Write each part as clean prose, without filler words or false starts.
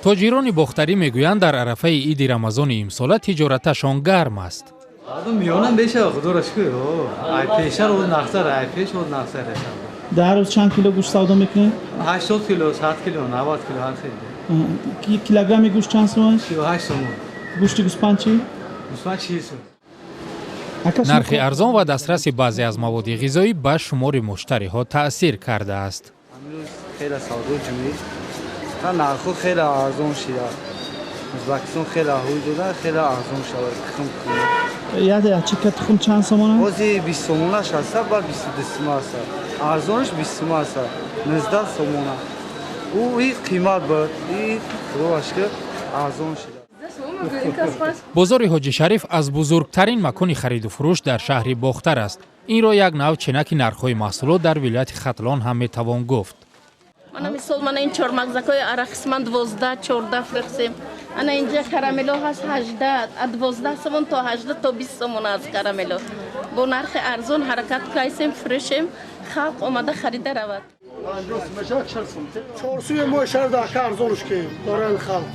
Тоҷирони бохтарӣ мегӯянд, дар арафаи иди Рамазони имсола тиҷораташон гарм аст. Миёнам беша, худоро шукр. Ай пешар о нақсар, ай пеш о нақсар. Дар рӯз чанд кило гӯшт савдо мекунед? 80 кило, 100 кило, 90 кило, ҳар хел. Килограмми гӯшт чанд сом аст? 38 сомон. Гӯшти гӯспанд чӣ? Гӯспанд 40 сом. Нархи арзон ва дастраси баъзе аз маводи ғизоӣ ба шумори муштариҳо таъсир кардааст. Хеле савдо ҷӯӣ, нархҳо хеле арзон шуда. Ӯзбекистон хеле ҳуй дода, хеле арзон шуда. Тухм. Яъне чика тухм чанд сомон аст? Ҳозир 20 сомонаш ҳаста, ба 22 сима ҳаста. Арзонаш 20 сима ҳаста, 19 сомона. Ӯ и қимат буд, и худоро шукр, арзон шуда. Бозори Ҳоҷи Шариф аз бузургтарин макони хариду фурӯш дар шаҳри Бохтар аст. Инро як нав ченаки нархҳои маҳсулот дар вилояти Хатлон ҳам метавон гуфт. Мана мисол, мана ин чормағзакҳои арахис ман 12, 14 фурӯхтем. Ана инҷа карамело ҳаст, 18, аз 12 сомон то 18, то 20 сомон аст карамело. Бо нархи арзон ҳаракат кайсем, фурӯшем, халқ омада харида равад. Чорсуи мо шаҳр дака арзонш ки барои халқ.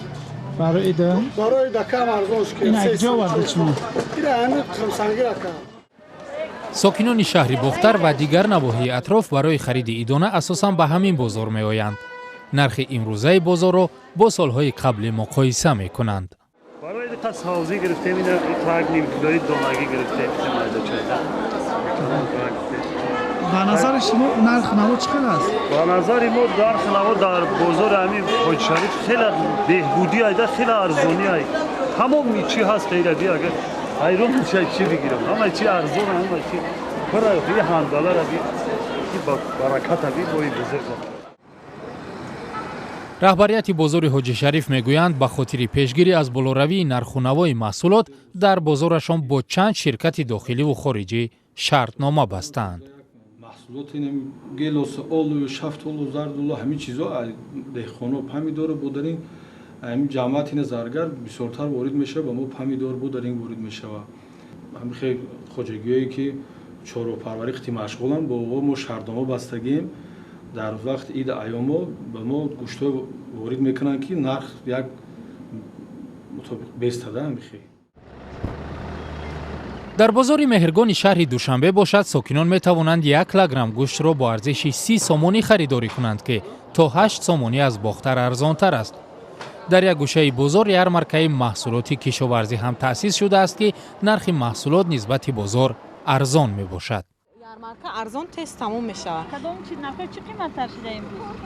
Барои ида? Барои дакам арзонш ки. Ин акҷо оварда шумо? Ира ҳами Қимсангир, ака. Сокинони шаҳри Бохтар ва дигар навоҳии атроф барои хариди идона асосан ба ҳамин бозор меоянд. Нархи имрӯзаи бозорро бо солҳои қаблӣ муқоиса мекунанд. Барои диқа савзӣ гирифтем, ина так ним килои донагӣ гирифтем. Ба назари шумо, нархи наво чӣ қадр аст? Ба назари мо, нархи наво дар бозори ҳамин Ҳоҷишариф хеле беҳбудӣ айда, хеле арзонӣ ай. Тамоми чӣ ҳаст, хеле агар ҳайрон мешавӣ, чӣ бигирам. Ҳама чи арзон, ҳама чи пура. Би ҳандалара би, бараката би, бои бузург. Раҳбарияти бозори Ҳоҷи Шариф мегӯянд, ба хотири пешгирӣ аз болоравии нарху навои маҳсулот дар бозорашон бо чанд ширкати дохиливу хориҷӣ шартнома бастаанд. Маҳсулоти гелос, олу, шафтолу, зардулу, ҳамин чизо, деҳқоно помидору бо дар ин ҳамин ҷамъият ина заргар бисёртар ворид мешавад ба мо, помидор бо дар ин ворид мешавад. Ҳамин хел хоҷагиҳое ки чорвопарварӣ қити машғуланд, бо мо шартнома бастагием. Дар вақти иди айёмо ба мо гӯштҳо ворид мекунанд, ки нарх як мутобиқ бестада ҳамин хел. Дар бозори Меҳргони шаҳри Душанбе бошад, сокинон метавонанд 1 килограмм гӯштро бо арзиши 30 сомонӣ харидорӣ кунанд, ки то 8 сомонӣ аз Бохтар арзонтар аст. Дар як гӯшаи бозор ярмаркаи маҳсулоти кишоварзӣ ҳам таъсис шудааст, ки нархи маҳсулот нисбати бозор арзон мебошад. Ярмарка арзон, тез тамом мешавад. Кадом чи нархҳо чӣ қиматтар шуда имрӯз?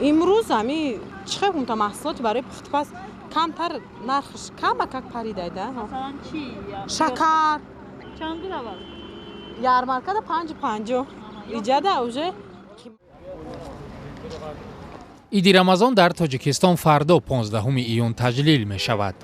Имрӯз ами чӣ хел гумта, маҳсулоти барои пухтупаз камтар, нархш камакак паридайда. Масалан, чӣ? Шакар. Чанд буд аввал? Ярмаркада 5,50, иҷада уже. Иди Рамазон дар Тоҷикистон фардо, 15 июн, таҷлил мешавад.